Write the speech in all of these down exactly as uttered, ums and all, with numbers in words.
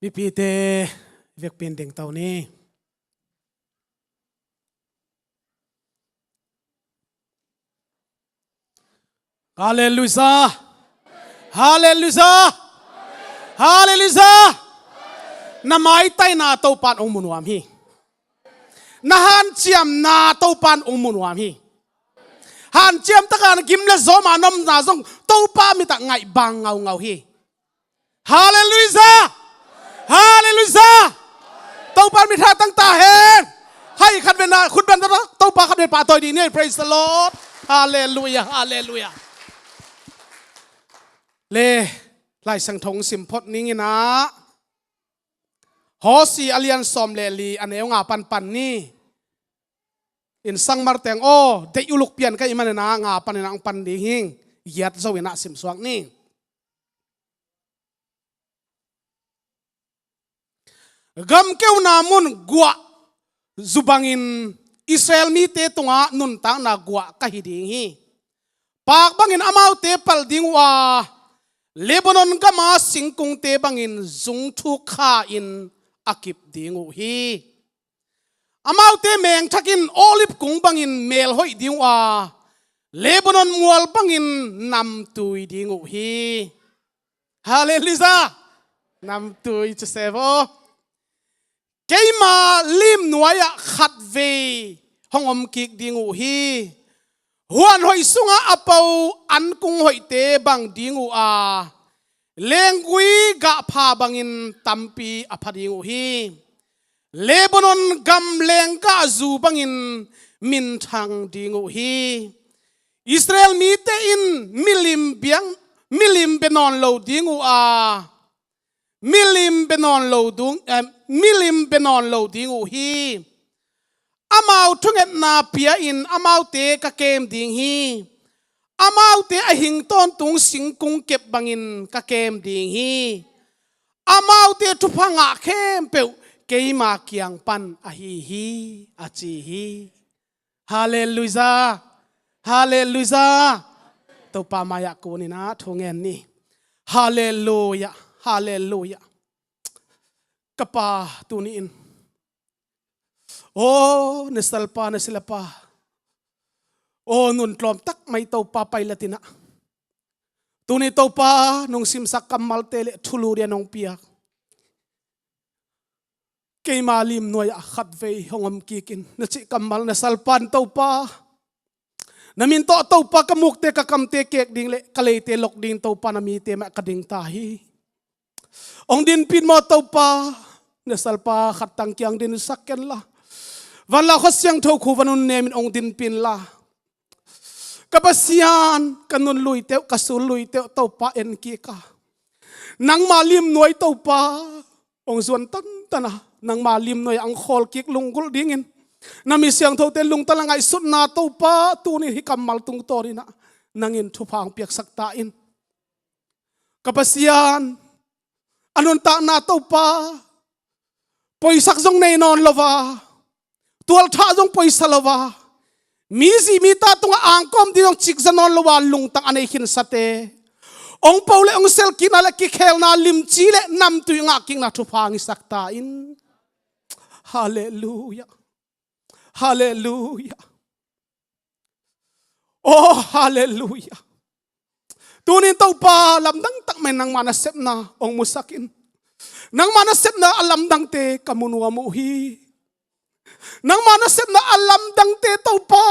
Mipite, vekpi-in dingto ni. Halleluiah. Halleluiah. Halleluiah. Na maitaina Topa'n hong mu nuam hi. Na hanciamna Topa'n hong mu nuam hi. Hanciam taka na gim le zawma na omna zong Topa mit ah ngaih bang ngaungau hi. Halleluiah. Halleluiah. Topa mit hatang ta hen. Hai khat bena khut bena Topa khat bena pahtawi ding ni. Praise the Lord. Halleluiah. Halleluiah. Le, Lai Siangtho sim phot ning in ah, Hosea a lian sawm le li a neu nga pan pan ni. Insang marteng aw, deih uluk pian ka hih manin ah nga panin ah hong pan ding hing. Giat zo in ah simsuak ni. Gam keuna mun guah zu bangin Israel mite tungah nuntakna guah ka hi ding hi. Paak bangin amaute pal ding uh a, Lebanon gama singkungte bangin zungthuk kha-in a kip ding uh hi. Amaute mengthakin olive kung bangin melhoih ding uh a, Lebanon mual bangin namtui ding uh hi. Halleluiah. Namtui ci se vo. Keima limnuai-ah khatvei hong omkik ding uh hi. Huanhoih sungah a po ankung hoihte bang ding uh a, lenggui gahpha bangin tampi a pha ding uh hi. Lebanon gam lenggahzu bangin minthang ding uh hi. Israel mite in milim biang, milim bia nawn lo ding uh a, milim bia nawn lo dung, eh, milim bia nawn lo ding uh hi. Amau thungetna pia-in amaute ka kem ding hi. Amaute a hing tawntung singkung kep bangin ka kem ding hi. Amaute thupha ngah khempeuh keima kiang pan ahi hi, a ci hi. Halleluiah. Halleluiah. Topa mai-ah kun in ah thu ngen ni. Halleluiah. Halleluiah. Ka Pa, tuni in, aw na salpa, na silapa, aw nun tlawm tak mai Topa pailat in ah, tuni Topa nong simsak kammalte le thulu dia nong piak, keima limnuai-ah khatvei hong omkik in, na cih kammal na salpan Topa, na min tawh Topa ka mukte ka kamte kek ding le ka leite lok ding Topa na mite mah ka ding ta hi. Hong dinpih in maw Topa, na salpa khat tang kiang dinsak ken la, vanlak Kha Siangtho khu va nunnem in hong dinpih in la. Ka Pasian, ka nun luite uh, ka sul luite uh Topa en kik a, nangma limnuai Topa hong zuan tantan a, nangma limnuai-ah hong khawl kik lunggulh dingin, na mi siangthote lungtang a ngaihsutna Topa, tuni hih kammal tungtawn in ah nang in thupha hong piaksak ta in. Ka Pasian, a nuntakna Topa, poisak zong nei nawn lo a, tualthah zong poisa lo a, mi zi mi ta tungah angkawm ding zong cikza nawn lo a, lungtang a nei khinsate, hong po le hong selkikna le kikhelna, limci le namtui ngahkikna thupha hong hisak ta in. Halleluiah. Halleluiah. Oh, halleluiah. Tuni in Topa, lamdang tak mai nangma nasepna hong musak in. Nangma nasepna a lamdangte ka mu nuam uh hi. Nangma nasepna a lamdangte Topa,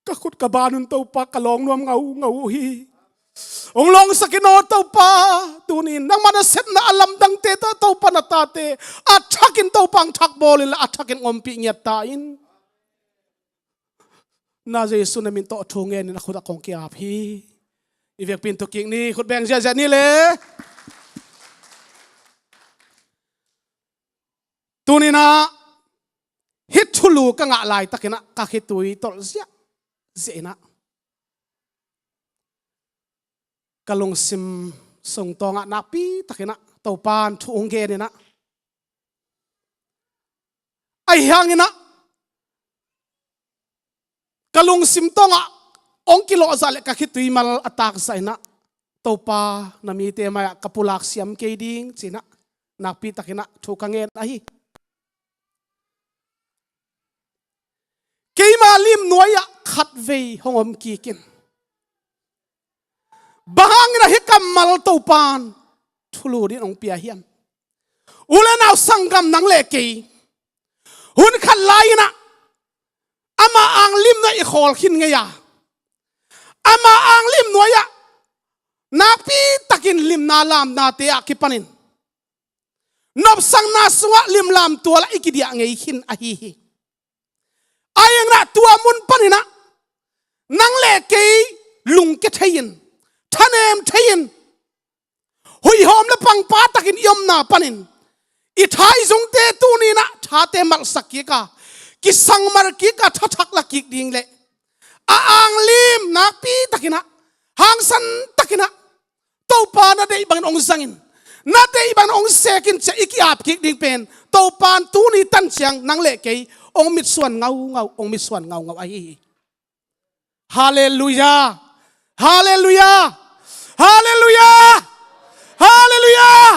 ka khut ka ban un Topa ka lawng nuam ngaungau uh hi. Hong lawngsak in aw Topa, tuni in nangma nasepna a lamdangte tawh Topa na tate a thakin Topa hong thakbawl in la, a thakin hong ompih ngiat ta in. Na Jesu na min tawh thu ngen in a khut ah kong ki-ap hi. I vekpi in thukik ni, khut beng ziahziah ni le. Tuni in ah hih thulu ka ngah laitakin ah ka khitui tolh ziahziah in ah, ka lungsim sung tawngah nakpi takin ah Topa in thu hong gen in ah, ahi hangin ah ka lungsim tawngah hong kilawhzah le ka khitui mal a takzah in ah, Topa na mite mai-ah ka pulak siam kei ding ci-in ah, nakpi takin ah thu ka ngen ahi. Keima lim nuai-ah khatvei hong om kik in. Bang hangin ah hih kammal Topan thulu dingin hong pia hiam? U le nau sanggam, nang le kei hun khat lai-in ah ama ang lim nuai i khawl khin ngei a, ama ang lim nuai-ah nakpi takin limna lamnate ah kipanin nopsakna sungah limlam tualah i kidiah ngei khin ahi hi. Ahi hangin ah tua mun panin ah nang le kei lungke thei-in, thanem thei-in, huihawm le pangpa takin i omna panin i thaizungte tuni-in ah thate malhsak kik a, kisangmar kik a, thathak la kik ding le a ang lim nakpi takin ah, hangsan takin ah Topa na deih bangin hong zangin, na deih bangin hong sekin ci-a i ki-ap kik ding pen Topan tuni tan ciang nang le kei hong mitsuan ngaungau, hong mitsuan ngaungau ahi hi. Halleluiah. Halleluiah. Halleluiah. Halleluiah.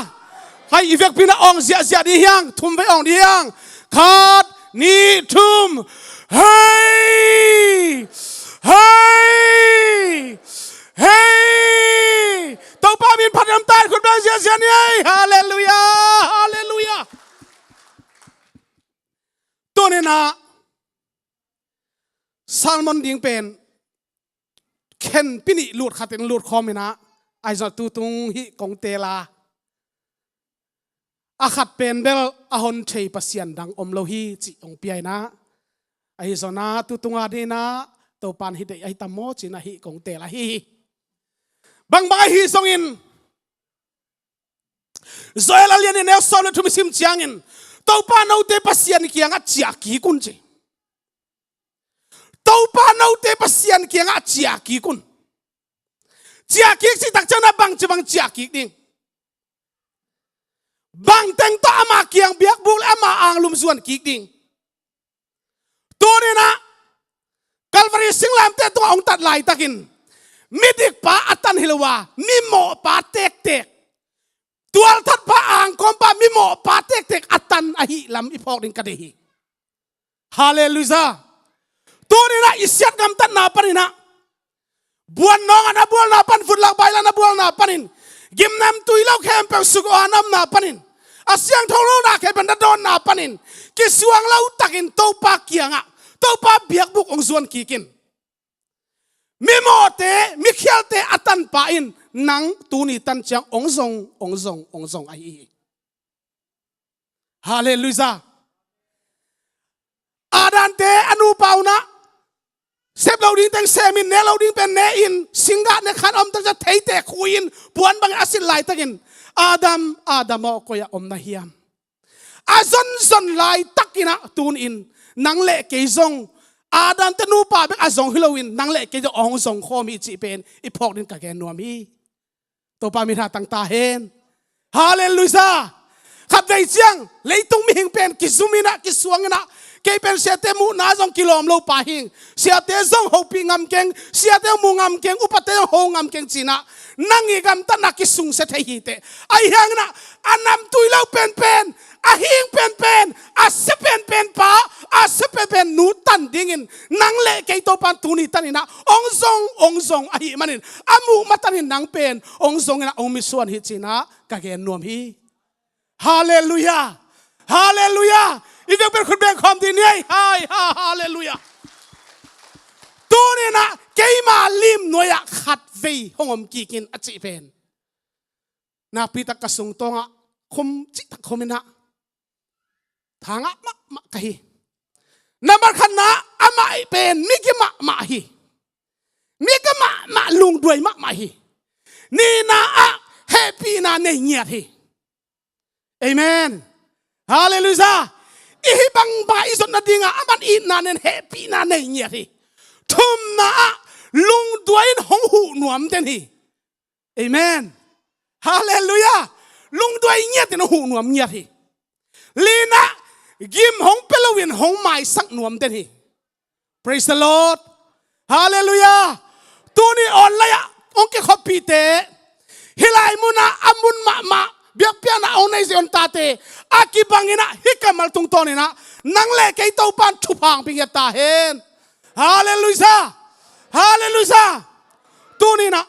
Hai, i vekpi-in ah awng ziahziah dih hiang, thum vei awng dih hiang. Khat, nih, thum. Hei! Hei! Hei! Topa min phat lam tai, khut beng ziahziah ni ei. Halleluiah. Halleluiah. Tuni-in ah sermon ding pen khenpi nih lut khatin lut khawm in ah, ahi zongin tutung hih kong teel a, a khat pen bel a hon thei Pasian dang om lo hi cih hong pia in ah, ahi zongin ah tutung a dingin ah Topan hih deih ahi tam maw ci-in ah hih kong teel ahi hi. Bangbang ahi zongin Joel a lian nih a neu sawm le thum i sim ciangin, Topa note Pasian kiangah ciah kik un ci. Topa note Pasian kiangah ciah kik un. Ciah kik cih tak ciangin ah bangci bang ciah kik ding? Bang teng tawh ama kiang biakbuk le ama anglum zuan kik ding? Tuni-in ah Calvary singlamteh tungah hong tat laitakin midikpa a tan hi lo a, mimawhpa tektek, tualthatpa, angkawmpa, mimawhpa tektek a tan ahih lam i phawk ding ka deih hi. Halleluiah. Tuni-in ah i siat gamtatna panin ah, buan nawngah na bualna pan, vutlak bailak na bualna panin, gimnamtui lo khempeuh suk awh a na omna panin, a siangtho lohna khempeuh na dawnna panin, kisuang lo takin Topa kiangah, Topa biakbuk hong zuan kik in. Mimawhte, mikhialte a tanpa in nang tuni tan ciang hong zong, hong zong, hong zong ahi hi. Halleluiah. Adamte a nupa un ah, sep lo ding teng semin, nek lo ding pen nein, singgah nek khat a om tak ciang theite khui-in puan bangin a silh laitakin, Adam, Adam aw, koi-ah om na hiam? A zonzon laitakin ah tuni-in nang le kei zong, Adamte nupa bek a zong hi loin nang le kei zong hong zong khawm hi cih pen i phawk dingin ka gen nuam hi. Topa min a tangtung ta hen. Halleluiah. Khatvei ciang leitung mihing pen kizum in ah, kisuang in ah, kei pen siate muhna zong kilawm lo pa hing, siate zong hopih ngam keng, siate zong mu ngam keng, upate zong ho ngam keng ci-in ah, nang i gamtatna kisungsia thei hi teh. Ahi hangin ah, a namtui lo penpen, a hing penpen, a sia penpen pa, a sia penpen nu tan dingin nang le kei Topan tuni tanin ah hong zong, hong zong ahih manin, a muh ma tanin nang pen hong zong in ah hong mitsuan hi ci-in ah ka gen nuam hi. Halleluiah. Halleluiah. I vekpi-in khut beng khawm dih ni ei. Hai, ha, halleluiah. Tuni-in ah keima lim nuai-ah khatvei hong om kik in a cih pen nakpi tak ka sungtawngah khum cihtak khum in ah, thangah mahmah ka hi. Nambat khatna, amah pen migim mahmah hi. Migim mahmah, lungduai mahmah hi. Nihna ah hehpihna nei ngiat hi. Amen. Halleluiah. I hih bangbang i zot nadingah aman itna nei-in hehpihna nei ngiat hi. Thumna ah lungduai in hong huh nuam den hi. Amen. Halleluiah. Lungduai ngiat in hong huh nuam ngiat hi. Lina, gim hong pia loin hong maisak nuam den hi. Praise the Lord. Halleluiah. Tuni online ah hong kikhoppihte, hih lai munah a mun mahmah, Biakpiakna hong nei zia hong tate a kibangin ah hih kammal tungtawnin ah nang le kei Topan thupha hong pia ngiat ta hen. Halleluiah. Halleluiah. Tunin ah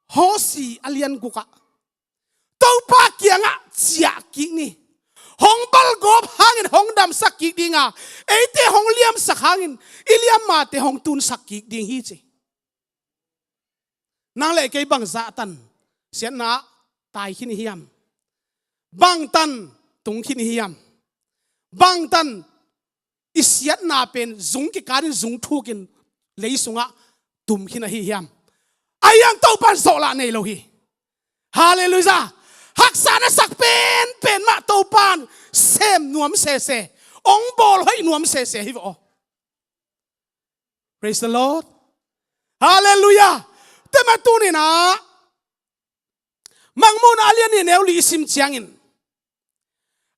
Hosea a lian guk ah Topa kiangah ciah kik ni. Hong balgawp hangin hong damsak kik ding a, eite hong liamsak hangin i liammate hong tunsak kik ding hi ci. Nang le kei bangzah tan siatna ah tai khin i hiam? Bangtan tung khin i hiam? Bangtan i siatna pen zung kikanin zung thukin lei sungah tum khin ahi hiam? Ahi hang Topan zawhlah nei lo hi. Halleluiah. Haksa na sak penpen mah Topan sem nuam sese, hong bawl hoih nuam sese hi vaw. Praise the Lord. Halleluiah. Tua mah tunin ah Mangmuhna a lian nih a neu li i sim ciangin,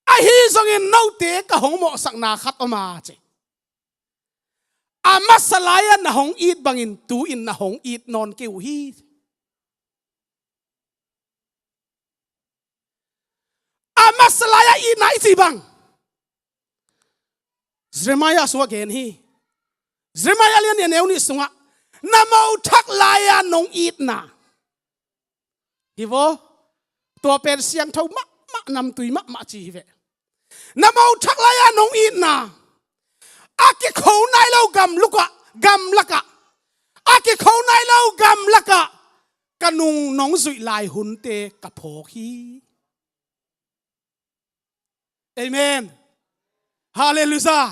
ahi zongin note ka hong mawhsakna khat om a ci. A masa lai-ah na hong it bangin tu-in na hong it nawn kei uh hi. A masa lai-ah itna i cih bang Jeremiah sungah gen hi. Jeremiah lian nih a neu nih sungah na mothak lai-ah nong itna hi vaw. Tua pen siangtho mahmah, namtui mahmah ci hi ve. Na mothak lai-ah nong itna, a kikho nai lo gamlukah, gamlakah, a kikho nai lo gamlakah ka nung nong zuih lai hunte ka phawk hi. Amen. Halleluiah.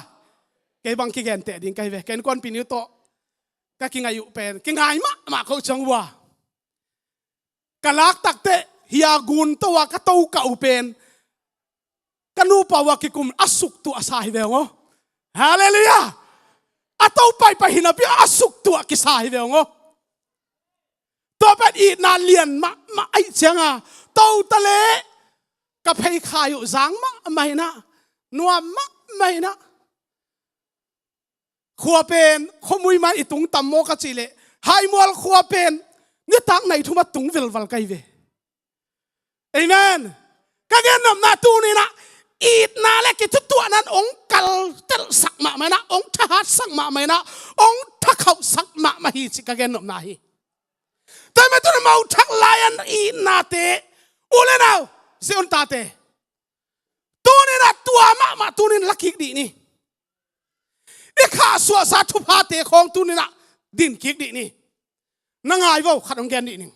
Kei bang kigenteh ding ka hi ve. Ken kuanpi niu tawh ka kingai uh pen kingai mahmah ko ciang uh a, ka lak takteh hia gun to a ka to kah uh pen ka nupa uh a kikum a suktuah sa hi ve ung aw. Halleluiah. A to paipai hi napi a suktuah kisa hi ve ung aw. Tua pen itna lian mahmah ahih cianga, to ta leh ka pheikhai uh zang mahmah inah, nuam mahmah inah. Khua pen khuamui man i tung tam maw ka cih leh, Haimual khua pen nitak nai thum a tung velval ka hi ve. Amen. Ka gennopna tuni inah itna le kithutuahna in hong kaltelsak mahmah inah, hong thahatsak mahmah inah, hong thakhauhsak mahmah hi cih ka gennopna hi. Tua mah tuni mothak lai-an itnate, u le nau, zi un tate, tuni inah tua mahmah tuni in la kik dih ni. I khahsuahsa thuphate khawng tuni inah din kik dih ni. Na ngai vo, khat hong gen dih ning.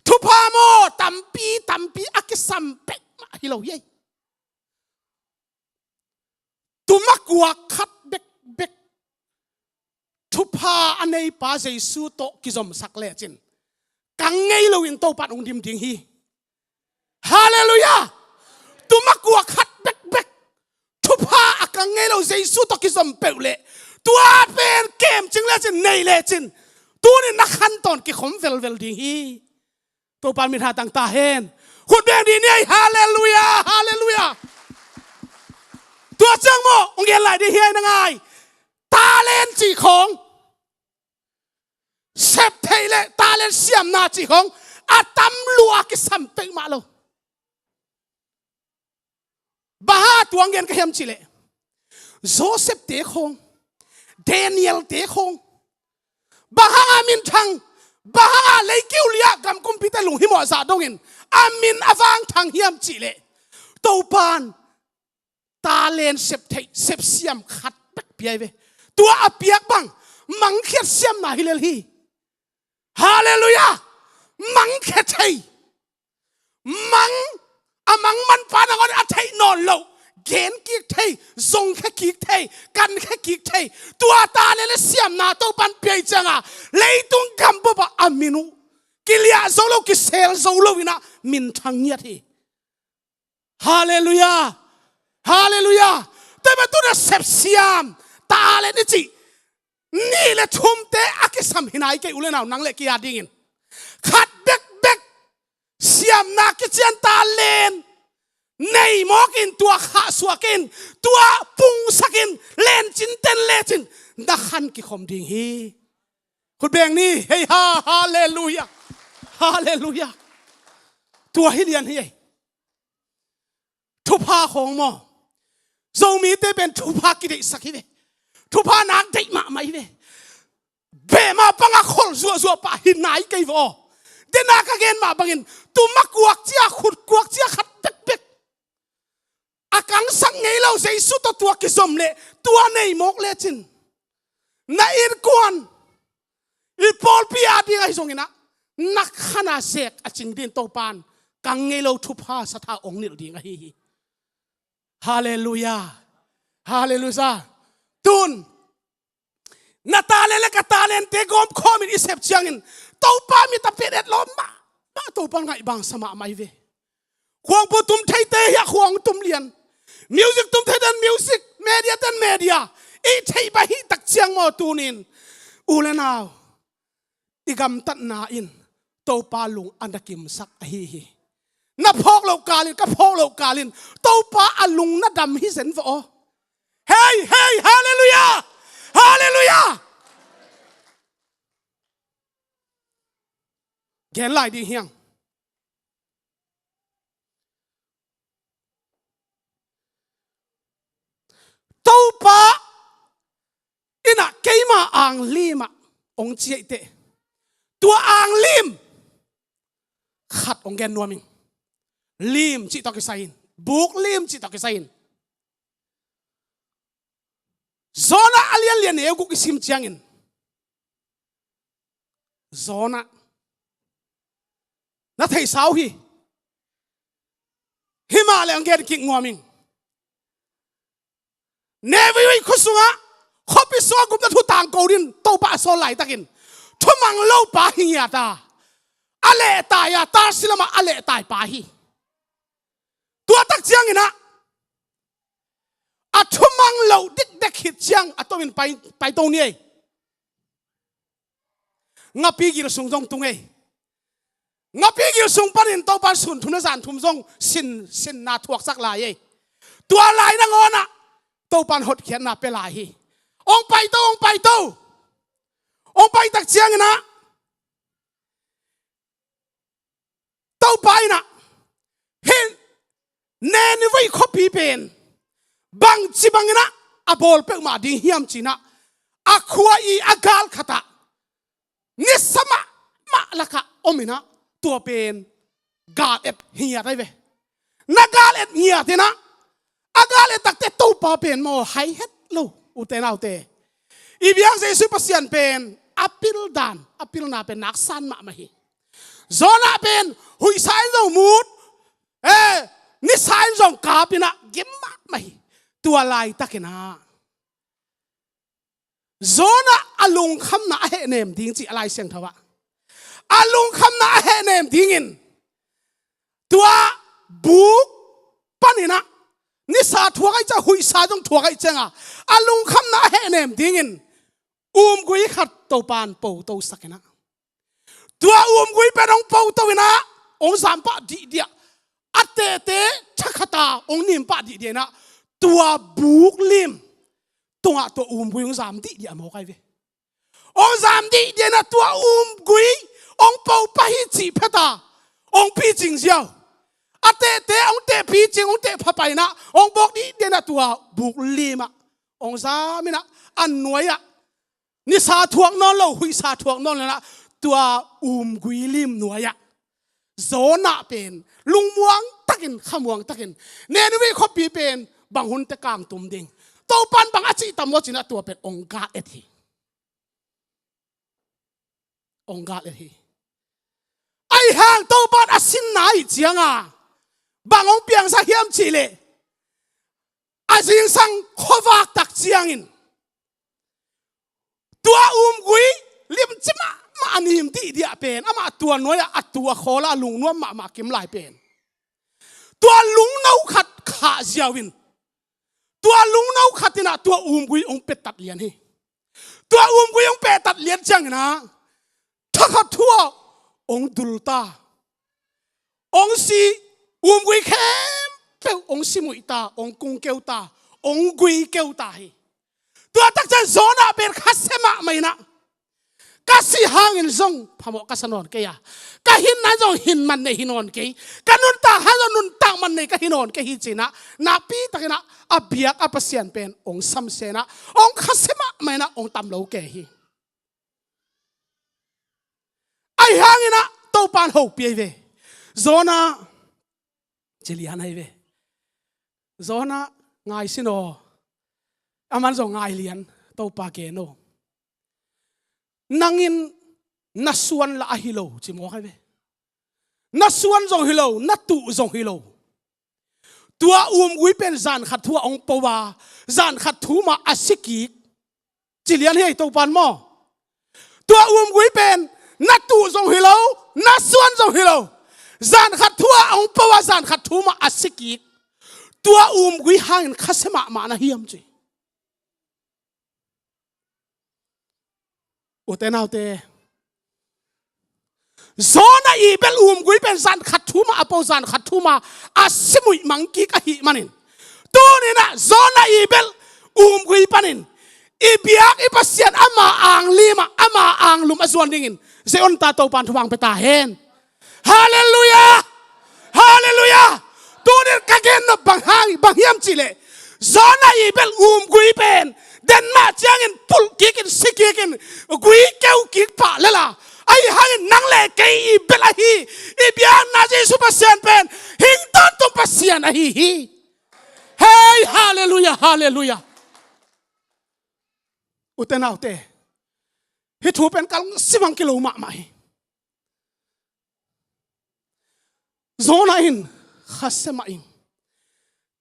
Thupha maw tampi tampi a kisam peuhmah hi lo hi ei. Tumakuak khat bekbek thupha a neipa Jesu tawh kizomsak lecin kang ngei loin Topan hong dim ding hi. Halleluiah. Tumakuak khat bekbek thupha a kang ngei lo Jesu tawh kizom peuh leh, tua pen kemcing lecin, nei lecin, tuni na khan tawn kikhom velvel ding hi. Topa min hatang ta hen. Khut beng dih ni ei. Halleluiah. Halleluiah. Tua ciang maw hong gen lai dih hi ei, na ngai. Talent cih khawng, sep theih le talent siamna cih khawng a tam lua kisam peuhmah lo. Bang hang a tua hong gen ka hiam cih leh, Joseph-te khawng, Daniel-te khawng, bang hang a minthang, bang hang a leikiu li-ah gam kumpite lunghimawh zah dongin a min a vangthang hiam cih leh, Topan talent sep theih, sep siam khat bek pia hi ve. Tua a piak bang mangkhiat siamna hi lel hi. Halleluiah. Mangkhia thei, mang, a mang manpa nangawn a theih nawn loh, gen kik thei, zongkhia kik thei, kankhia kik thei, tua talent le siamna Topan pia hi cianga, leitung gam bup ah a min uh kiliah zo lo, kisel zo lo inah minthang ngiat hi. Halleluiah. Halleluiah. Tua mah tuni a sep siam talent i cih nih le thumte a kisam hi nai kei, u le nau, nang le kei a dingin. Khat bekbek siamna kician talent nei mawkin, tua khahsuakin, tua pungsakin, lencin ten lecin na khan kikhom ding hi. Khut beng ni. Hei ha. Halleluiah. Halleluiah. Tua hi lian hi ei. thupha khawng maw, Zomite pen thupha kideihsak hi ve. Thupha nak deih mahmah hi ve. Beh mah panga khol zuahzuah pah hi nai kei vaw. Dena ka gen mah bangin, tum a kuak cia, khut kuak cia khat bekbek, a kangsak ngei lo Jesu tawh tua kizom leh, tua nei mawk lecin, na innkuan, i pawlpi a ding ahi zongin ah, na khan a zek a cing dingin Topa'n kang ngei lo thupha satha ong nilh ding ahi hi. Halleluiah. Halleluiah. Tun na talent le ka talentte gawmkhawmin i sep ciangin, Topa mit a pet et lawm mahmah, Topa ngaih bangsa mahmah hi ve. Khuangpu tum theite hiah khuang tum lian, music tum theite in music, media ten media, i theih bang hih tak ciang maw, tunin u le nau, i gamtatna in Topa lung a na kimsak ahi hi. Na phawk loh kalin, ka phawk loh kalin, Topa a lung na dam hi zen vaw aw. Hei, hei, halleluiah! Halleluiah! Gen lai ding hiang. Topa in ah keima anglim ah ong ciahteh, tua anglim khat ong gen nuam ing. Lim cih tawh kisai in, buk lim cih tawh kisai in. Jonah a lianlian neu guk i sim ciangin, Jonah, na theihsa uh hi. Himahleh ong gen kik nuam ing. Nineveh khua sungah, khuapi sungah gupna thu tangko dingin Topa a sawl laitakin, thumang lopa hi ngiat a, a lehtai a, Tarsis lamah a lehtai pa hi. Tua tak ciangin ah, a thumang loh dikdek khit ciang a tomin pai, paito ni ei. Ngapi gil sung zong tung ei. Ngapi gil sung panin Topa'n sun thum le zan thum zong sin, sinna thuaksak lai ei. Tua lai nangawn ah Topa'n hotkhiatna pia lai hi. Ong paito, ong paito. Ong pai tak ciangin ah, Topa in ah, hih Nineveh khuapi pen bangci bangin ah a bawl peuhmah ding hiam ci-in ah, a khua i a gal khat ah, nisa mahmah lakah om in ah, tua pen gal et hi ngiat ahi ve. Na gal et ngiat in ah, a gal et takte Topa pen maw hai het lo, ute naute. I biak Jesu Pasian pen a pil dan, a pilna pen nak san mahmah hi. Jonah pen huihsa in zong mut, eh, nisa in zong kap in ah gim mahmah hi. Tua laitakin ah, Jonah a lungkhamna a hehnem ding ci a Lai Siangtho ah. A lungkhamna a hehnem dingin, tua buk panin ah, nisa thuak ahih ciang, huihsa zong thuak ahih ciangin, a lungkhamna a hehnem dingin, umgui khat Topa'n po tosak in ah, tua umgui pen ong po to in ah, ong zam pah dihdiah. A tehte thakhat a ong nim pah dihdiah in ah, tua buk lim tungah tua umgui ong zam dihdiah mawk ahi ve. Ong zam dihdiah in ah tua umgui ong po pah hi cih phet a, ong picing ziau. A tehte ong teh picing, ong teh pha pah in ah, ong bawk dihdiah in ah tua buk lim ah ong zam in ah, a nuai ah nisa thuak nawn lo, huihsa thuak nawn lo in ah, tua umgui lim nuai ah Jonah pen lungmuang takin, khamuang takin, Nineveh khuapi pen bang hun teh kangtum ding, Topa'n bang a cih tam maw ci-in ah tua pen ong gal et hi. Ong gal et hi. Ahih hang Topa'n a sinna ahih ciangin, bang ong piangsak hiam cih leh, a zingsang khuavak tak ciangin, tua umgui limci mahmah a nim dihdiah pen, amah tua nuai ah a tu a khawl a, a lungnuam mahmah kim lai pen, tua lungno khat khah ziau in, tua lungno khat in ah tua umgui ong pehtat lian hi. Tua umgui ong pehtat lian ciangin ah, thakhat thu ah ong dul ta. Ong si, umgui khempeuh ong simuih ta, ong kung keu ta, ong gui keu ta hi. Tua tak ciang Jonah pen khasia mahmah in ah, Ka sih hangin zong phamawh ka sa nawn kei a, ka hin hangin zong hin man nei hi nawn kei, ka nuntak hangin zong nuntak man nei ka hi nawn kei hi ci-in ah, nakpi takin ah a biak a Pasian pen hong samsia in ah, hong khasia mahmah in ah, hong tam lo kei hi. Ahi hangin ah Topa'n hopih hi ve. Jonah, ci lian hi ve. Jonah, ngai sin aw. Aman zong ngai lian, Topa gen aw. Nang in na suan lah ahi lo, ci mawk hi ve. Na suan zong hi lo, na tuh zong hi lo. Tua umgui pen zan khat thu-ah hong po a, zan khat thu mah a si kik, ci lian hi ei Topa'n maw. Tua umgui pen na tuh zong hi lo, na suan zong hi lo. Zan khat thu-ah hong po a, zan khat thu mah a si kik. Tua umgui hangin khasia mahmah na hiam ci. Ute naute, Jonah i bel umgui pen zan khat thu mah a po, zan khat thu mah a si muihmang kik ahih manin, tuni-in ah Jonah i bel umgui panin i biak i Pasian ama ang lim ah, ama ang lum a zuan dingin Zion ta Topa'n thupha hong pia ta hen. Halleluiah! Halleluiah! Tuni-in ka gen nop bang hang, bang hiam cih leh, Jonah i bel umgui pen den mah ciangin pulh kik in, si kik in, gui keu kik pah lel a, ahi hangin nang le kei i bel ahi, i biakna Jesuh Pasian pen hing tawntung Pasian ahi hi. Hei, halleluiah, halleluiah. Ute naute, hih thu pen ka lungsim ah kilo mahmah hi. Jonah in, khasia mah ing,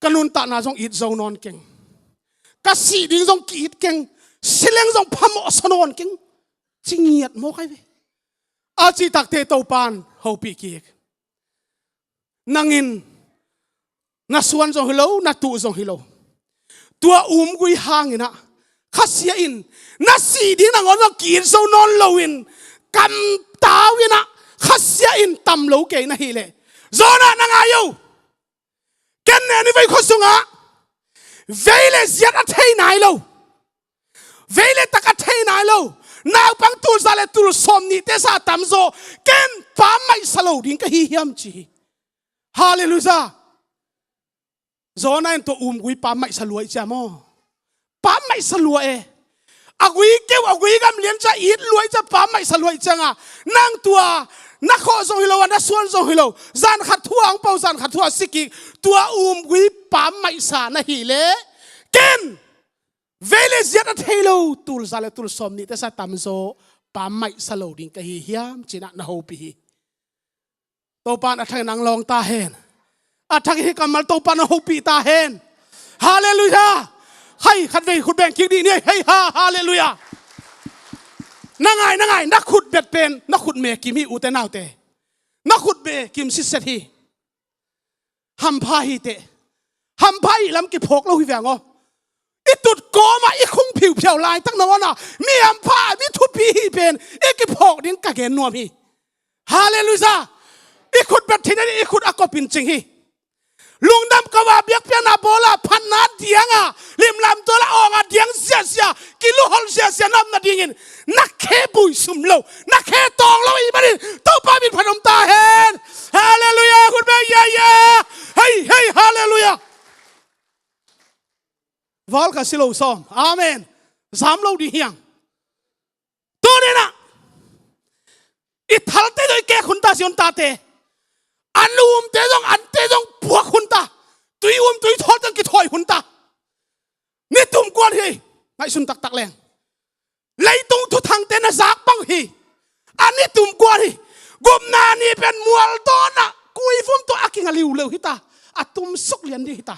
ka nuntakna zong it zo nawn keng, ka sih ding zong ki-it keng, si leng zong phamawh sa nawn keng, ci ngiat mawk hi ve. A cih takteh Topa'n hopih kik. Nang in na suan zong hi lo, na tuh zong hi lo. Tua umgui hangin ah khasia in, na sih ding nangawn zong ki-it zo nawn loin, kamtau in ah khasia in tam lo kei na hih leh, Jonah, na ngai o. Ken Nineveh khua sungah vei le ziat a thei nai lo, vei le tak a thei nai lo naupang tul za le tul sawmnihte sa tamzaw ken pammaih sa lo ding ka hi hiam, ci hi. Halleluiah. Jonah in tua umgui pammaih sa lua hi cia maw. Pammaih sa lua e. A gui keu, a gui gam lian cia it lua hi cia, pammaih sa lua hi cianga, nang tua na khawh zong hi lo a, na suan zong hi lo, zan khat thu-ah hong po, zan khat thu-ah si kik, tua umgui pammaih sa na hih leh, ken vei le ziat a thei lo tul za le tul sawmnihte sa tamzaw pammaih sa lo ding ka hi hiam, ci-in ah na hopih hi. Topa'n a thak in nang lawng ta hen. A thak in hih kammal Topa'n hong hopih ta hen. Halleluiah. Hai, khatvei khut beng kik dih ni. Hei ha, halleluiah. Na ngai, na ngai, na khut bet pen, na khut me kim hi, ute naute. Na khut me kim sitset hi. Hampha hi teh, hampha i lam kiphawk lo hi veng aw. I tut kawmah i khung phiuphiau laitak nangawn ah mi hampha, mi thupi hi pen i kiphawk ding ka gen nuam hi. Halleluiah. I khut bet theihna ding i khut a kop in cing hi. Lungdam kawm a biakpiakna bawl a, phatna diang a, limlam tual a awng a diang ziahziah, kiluholh ziahziah na om nadingin na khe buai sum lo, na khe tawng lo ahih manin Topa min phat om ta hen. Halleluiah. Khut beng, ya, ya. Hei, hei, halleluiah. Val ka si lo sawm. Amen. Zam lo ding hi hang. Tuni-in ah i thalte zong i kek hun ta, Zion tate. An umte zong, ante zong puak hun ta. Tui um tui thawl zong kithawi hun ta. Nitum kuan hi. Ngaihsun taktak leng, leitung thuthangte na zak bang hi. A nitum kuan hi. Gupna ni pen mual dawn ah kuivum tawh a kinga liuleu hi ta. A tumsuk lian ding hi ta.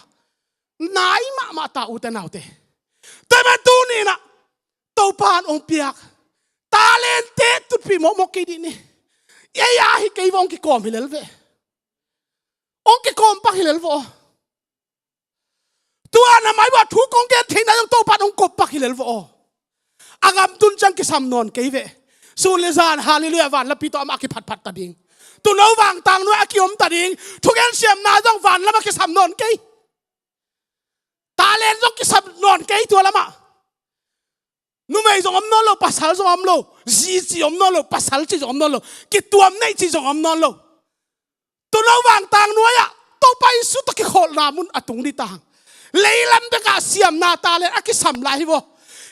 Nai mahmah ta, ute naute. Tua ahih manin tuni-in ah Topa'n hong piak talente tutpih mawkmawk kei dih ni. Ei a hi kei vawng kikawm hi lel ve. Hong kikawm pak hi lel vaw. Tua na mai vawh thu kong gen theihna zong Topa'n hong kop pak hi lel vaw. A gam tun ciang kisam nawn kei ve. Sun le zan, halleluiah, vanlapi tawh amah a kiphatphat ta ding. Tuuno vangtang nuai a kiom ta ding. Thugen siamna zong van lam a kisam nawn kei. Talent zong kisam nawn kei tua lamah. Numei zong om nawn lo, pasal zong om lo. Zi cih om nawn lo, pasal cih zong om nawn lo. Kituam neih cih zong om nawn lo. Tulo vangtang nuai-ah Topa Jesu tawh kikholhna mun a tung dih ta hang. Leilam bekah siamna talent a kisam lai hi vaw.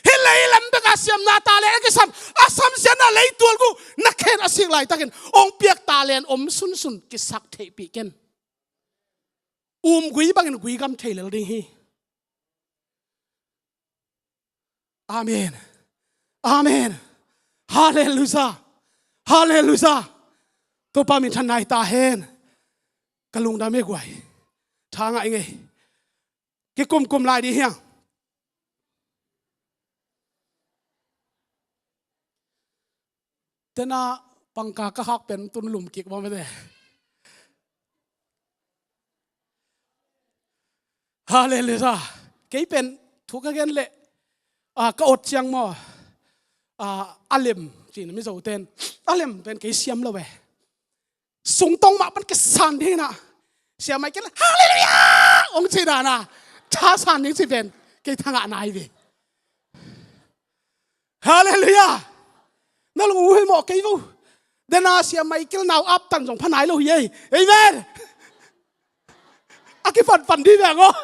Hih leilam bekah siamna talent a kisam, a samsiatna leitual gu na khen a sik laitakin hong piak talent om sunsun kisak theihpih ken. Um gui bangin gui gam thei lel ding hi. Amen. Amen. Halleluia. Halleluia. Topa minthan nai ta hen. Ka lungdam e guai. Tha ngai ngei. Kikumkum lai dih hiang. Tena pangka ka hak pen tun lum kik bang mete. Halleluia. Kei pen thu ka gen leh, ah, ka ot ciang maw, ah, a lem cihna Mizo ten a lem pen kei siam lo ve. Sungtong mah pan kisan ding inah Sia Michael halleluia hong ci dan a tha san ding ci pen kei thangah nai ve. Halleluia. Na lung uh hi mawh kei vo. Dena Sia Michael nau aptan zong pha nai lo hi ei. Amen. A kipanpan dih veng aw.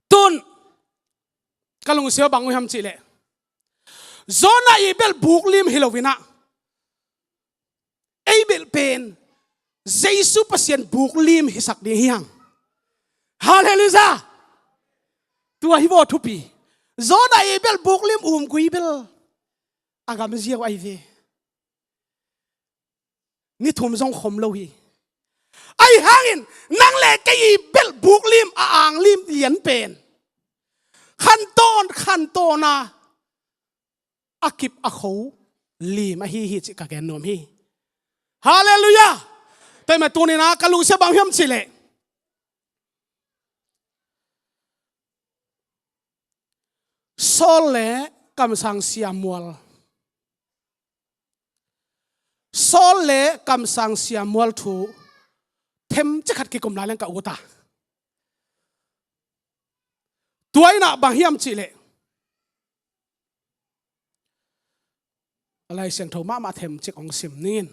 Tun ka lungsim bang uh hiam cihleh, Jonah i belh buk lim hi lo inah ei belh pen Jesu Pasian buk lim hisak ding hiang. Halleluia. Tua hi vaw thupi. Jonah i belh buk lim um gui belh a gam ziau ai ve. Ni thum zong khom lo hi. Ahi hangin nang le kei i belh buk lim a ang lim lian pen khantawn khantawn a a kip a kho lim ahi hi cih ka gen nuam hi. Halleluia. Tua i ma tunin a ka lungsia bang hiam cihleh, Saul le kamsang Samuel. Saul le kamsang Samuel thu themcik khat kikum lai leng ka ut a. Tua inah bang hiam cihleh, a Lai Siangtho mahmah themcik hong sim ning in.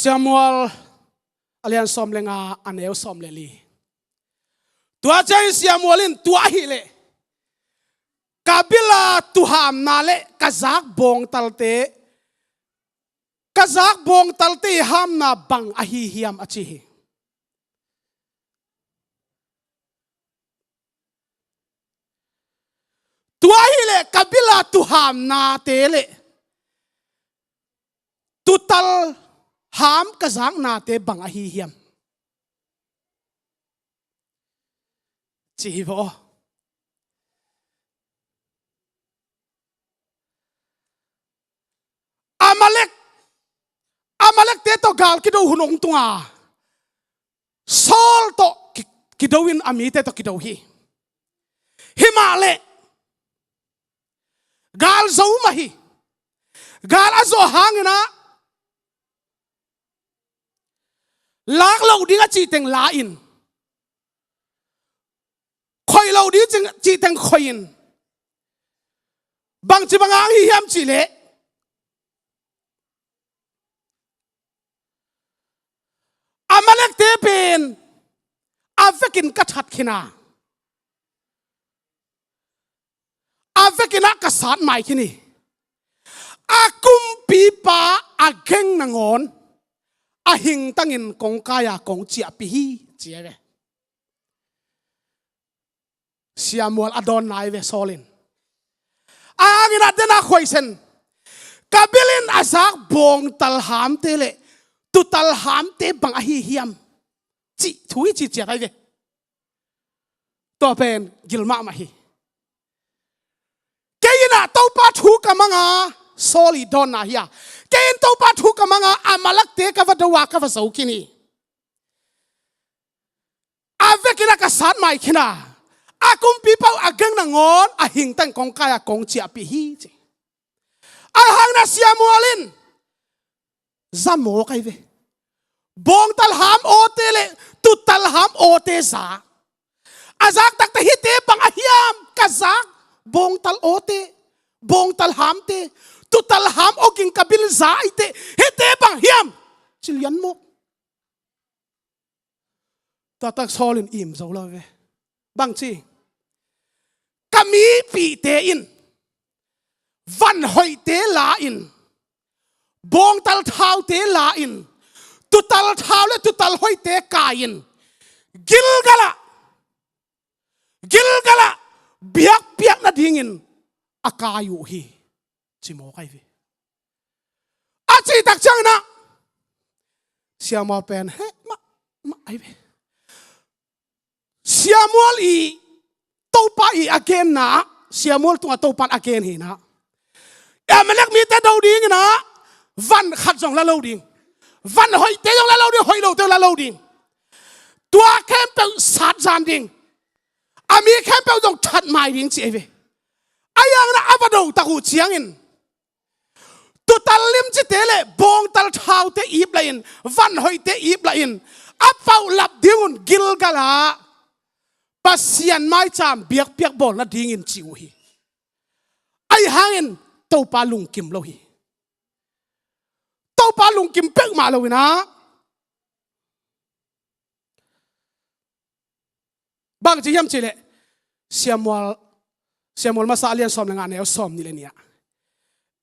Samuel a lian sawm le nga, a neu sawm le li. Tua ciangin Samuel in, "Tua ahileh ka bila tuhamna le ka zak bawngtalte, ka zak bawngtalte hamna bang ahi hiam?" a ci hi. "Tua ahileh ka bila tuhamnate le tutal ham ka zaknate bang ahi hiam?" ci hi vaw. Amalek, Amalekte tawh gal kido hun hong tung a, Saul tawh ki, kido in a mite tawh kido hi. Himahleh gal zo mah hi. Gal a zawh hangin ah lak loh ding a cihteng la-in, khoih loh ding cihteng khoih in, bangci bang hang hi hiam cihleh, Amalekte pen a vekin ka that khin a, a vekin ah ka sat mai khin hi. A kumpipa a geng nangawn a hingtangin kong kai-a kong ciahpih hi, ci a ve. Samuel a dawn nai ve Saul in. A hangin ah dena khuaisen, "Ka bil in a zak bawngtal hamte le tutal hamte bang ahi hiam?" cih thu i ci ciat ai ve. Tua pen gil mahmah hi. "Kei in ah Topa thu ka mang a," Saul i dawnna hi a, "kei in Topa thu ka mang a, Amalekte ka va do a, ka va zo khin hi. A vekin ah ka sat mai khin a, a a kumpipa uh a geng nangawn a hingtang kong kai-a kong ciahpih hi, ci. Ahi hangin ah Sia Mual in za mawk ahi ve. Bawngtal ham awte le tutal ham awte za. A zak takte hihte bang a hiam ka zak, bawngtal awte, bawngtal hamte, tutal ham awging ka bil za ahi teh, hihte bang hiam, ci lian mawk. Tua tak Saul in im zo lo ve. Bang ci? Ka mipihte in van hoihte la-in, bawngtal thaute la-in, tutal thau le tutal hoihte kai-in, Gilgal ah, Gilgal ah biakpiak nadingin a kai uh hi, ci mawk ahi ve. A cih tak ciangin ah Sia Mual pen heh mah, mah ahi ve. Sia Mual i Topa i a genna, Sia Mual tungah Topa in a gen hi-in ah, Amalek mite do dingin ah van khat zong la lo ding, van hoihte zong la lo ding, hoih lote zong la lo ding. Tua khempeuh sat zan ding, a mi khempeuh zong that mai ding, ci ahi ve. Ahi hangin ah a va do tak uh ciangin tutal limcite le bawngtal thaute ip lah in, van hoihte ip lah in, a paulap dingun Gilgal ah Pasian maicham biakpiak bawl nadingin ci uh hi. Ahi hangin Topa lungkim lo hi. Topa lungkim peuhmah lo-in ah, bang ci hiam cih leh, Sia Mual, Sia Mual masa a lian sawm le nga, a neu sawm nih le nih ah,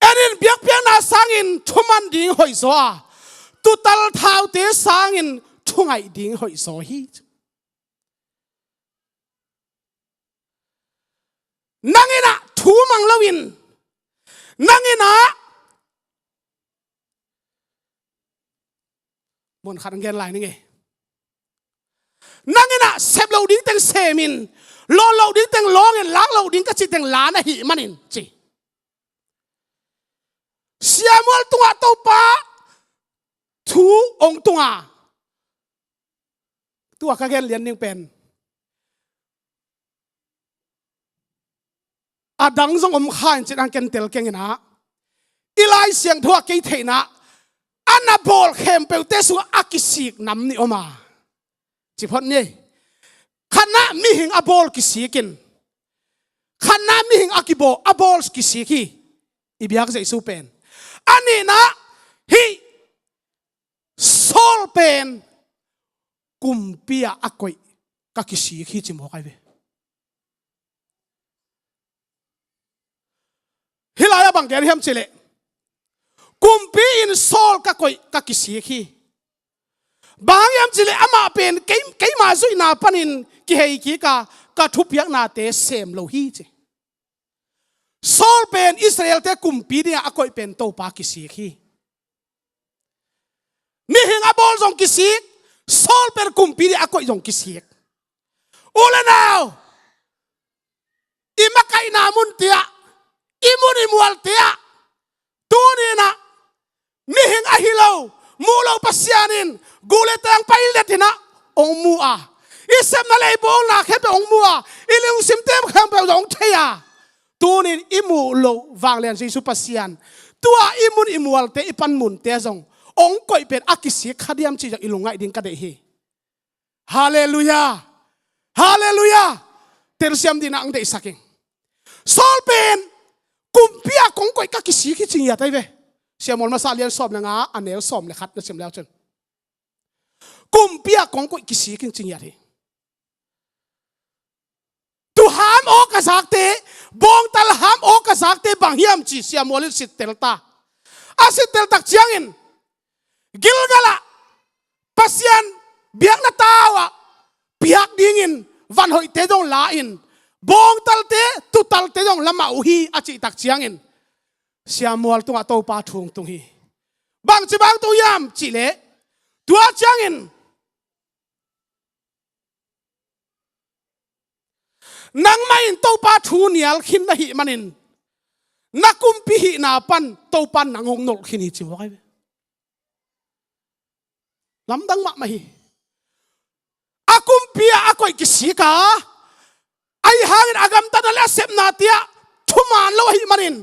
en in, biakpiakna sangin thuman ding hoihzaw a, tutal thaute sangin thungaih ding hoihzaw hi. Nang in ah thu mang lo-in, nang in ah, mun khat gen lai ning e. Nang in ah sep loh ding teng semin, lawn loh ding teng lawngin, lak loh ding ka cih teng la na hih manin, ci. Sia Mual tungah Topa thu hong tung a, tua ka gen lian ding pen, a dang zong om kha in cin, a ken tel keng in ah, i Lai Siangtho ah kei theihna, a na bawl khempeuhte sungah a kisik nam nih om a, ci phot ni. Khatna, mihing a bawl kisik in, khatna, mihing a kibawl, a bawl kisik hi. I biak Jesu pen. A nihna, hih Saul pen kumpi ah a koih ka kisik hi, ci mawk ahi ve. Hih lai-ah bang gen hiam cih leh, kumpi in Saul ka koih ka kisik hi. Bang hang hiam cih leh amah pen kei, keima zuihna panin kihei kik a, ka thupiaknate sem lo hi, ci. Saul pen Israel-te kumpi dingah a koih pen Topa kisik hi. Mihing a bawl zong kisik, Saul pen kumpi dingah a koih zong kisik. U le nau, i makaihna munte ah, i mun i mualte ah, tuni-in ah mihing ahi lo, muh lo Pasian in gul le tang pai let in ah hong mu a, i sepna le i bawlna khempeuh hong mu a, i lungsimte khempeuh zong hong thei a, tuni-in i muh loh vanglian Jesu Pasian, tua i mun i mualte, i panmunte zong hong koih pen a kisik kha diam cih zong i lungngaih ding ka deih hi. Halleluiah. Halleluiah. Telsiam dingin ah hong deihsak ing. Saul pen kumpi ah kong koih ka kisik hi, ci ngiat ahi ve. Sia Mual masa lian sawm le nga, a neu sawm le khat na sim le uh cin, kumpi ah kong koih kisik hi, ci ngiat hi. Tuuham awk a zakte, bawngtal ham awk a zakte bang hiam, ci Sia Mual in sittel ta. A sittel tak ciangin, Gilgal ah Pasian biakna tau ah piak dingin van hoihte zong la-in, bawngtalte, tuutalte zong la mah uh hi, a cih tak ciangin Sia Mual tungah Topa thu hong tung hi. Bangci bang tung hiam cih leh, tua ciangin nangmah in Topa thu nial khin na hih manin, na kumpi hihna pan Topa in nang hong nolh khin hi, ci mawk ahi ve. Lamdang mahmah hi. A kumpi ah a koih kisik a, a Ahi hangin a gamtatna le a sepnate ah thuman lo ahih manin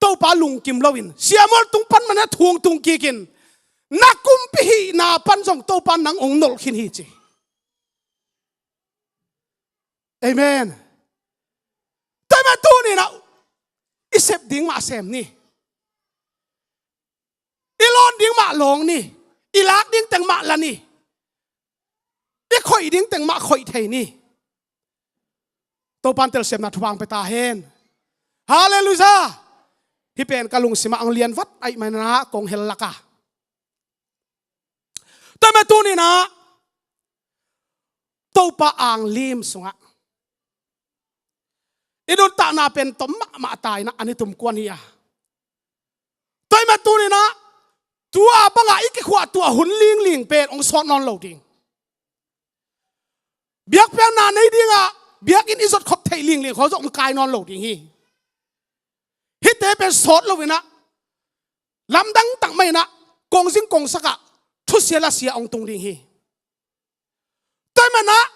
Topa lungkim loin siamual tung pan manin a thu hong tung kikin na kumpi hihna pan zong Topa nang hong nolh khin hi ci. Amen. Tua ahih manin tuni-in ah i sep ding mah sem ni. I lawn ding mah lawng ni. I lak ding teng mah la ni. I khoih ding teng mah khoih thei ni. Topa'n telsiamna thupha hong pia ta hen. Halleluiah. Hih pen ka lungsim ah hong lian vat ahih manin ah kong hel lak a. Tua ahih manin tuni-in ah Topa anglim sungah i nuntakna pen tom mahmah ta in ah a ni tum kuan hi a. Tua ahih manin tuni-in ah tua bangah i kikhuahtuah hun lingling pen hong sawt nawn lo ding. Biakpiakna nei dingah biakinn i zot khop theih lingling khawng zong hong kai nawn lo ding hi. Hihte pen sawt lo in ah lamdang tak mah in ah kongzing kongsak ah thusia lasia hong tung ding hi. Tua ahih manin ah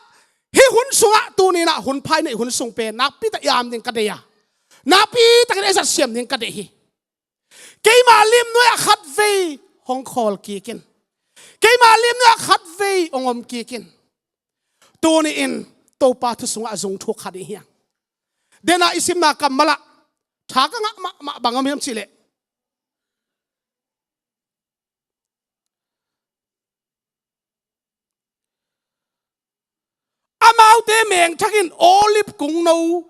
hih hun sungah tuni-in ah hun pha i neih hun sung pen nakpi tak i am ding ka deih a, nakpi takin i zat siam ding ka deih hi. Keima limnuai ah khatvei hong khawl kikin, keima limnuai ah khatvei hong om kikin, tuni-in Topa thu sungah zung thuk kha ding hi hang. Dena i simna kammal ah tha ka ngah mahmah bang om hiam cih leh, amaute mengthang in olive kung no,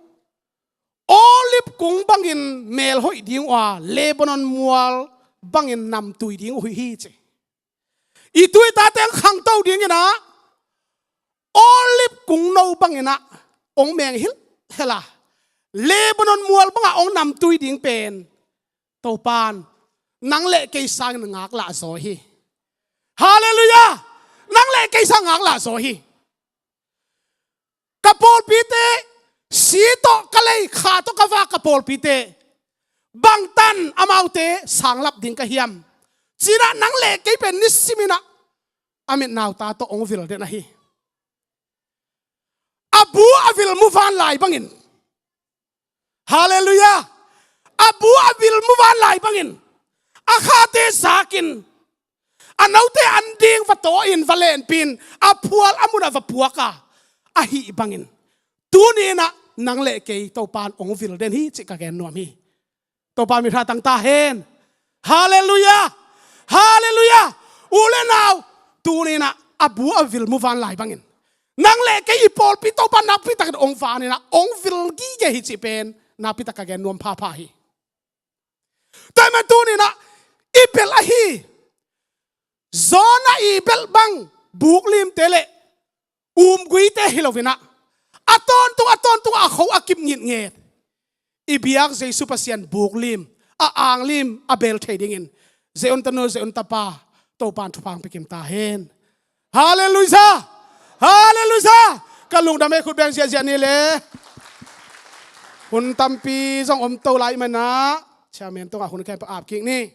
olive kung bangin mel hoih ding uh a, Lebanon mual bangin namtui ding uh hi ci. I tu i tate hong khangto ding in ah olive kung no bang in ah hong meng hilhhel a, Lebanon mual bangah hong namtui ding pen Topa'n nang le kei sangin ngaklah zaw hi. Halleluiah. Nang le kei sangin ngaklah zaw hi. Ka pawlpite, si tawh ka lei, kha tawh ka vak ka pawlpite bangtan amaute sanglap ding ka hiam ci-in ah nang le kei pen nisimin ah a mit nauta tawh hong vil den ahi. A bu a vil muvanlai bangin, halleluiah, a bu a vil muvanlai bangin a khate zakin, a note an ding va taw in, va lenpih in, a phual a munah va puak a, ahih bangin tuni-in ah nang le kei Topa'n hong vil den hi cih ka gen nuam hi. Topa min tha tang ta hen. Halleluiah. Halleluiah. U le nau, tuni-in ah a bu a vil muvanlai bangin nang le kei i pawlpi Topa nakpi takin hong van in ah hong vil gige hi cih pen nakpi tak ka gen nuam phapha hi. Tua ahih manin tuni-in ah i belh ahi, Jonah i belh bang buklimte le umguite hi lo in ah, a tawntung a tawntung a kho a kip ngitnget i biak Jesu Pasian buklim, a anglim a bel thei dingin Zion tanu, Zion tapa, Topa'n thupha hong pia kim ta hen. Halleluiah. Halleluiah. Ka lungdam ei, khut beng ziahziah ni le. Hun tampi zong om to lai manin ah chairman tungah hun khempeuh ap kik ni.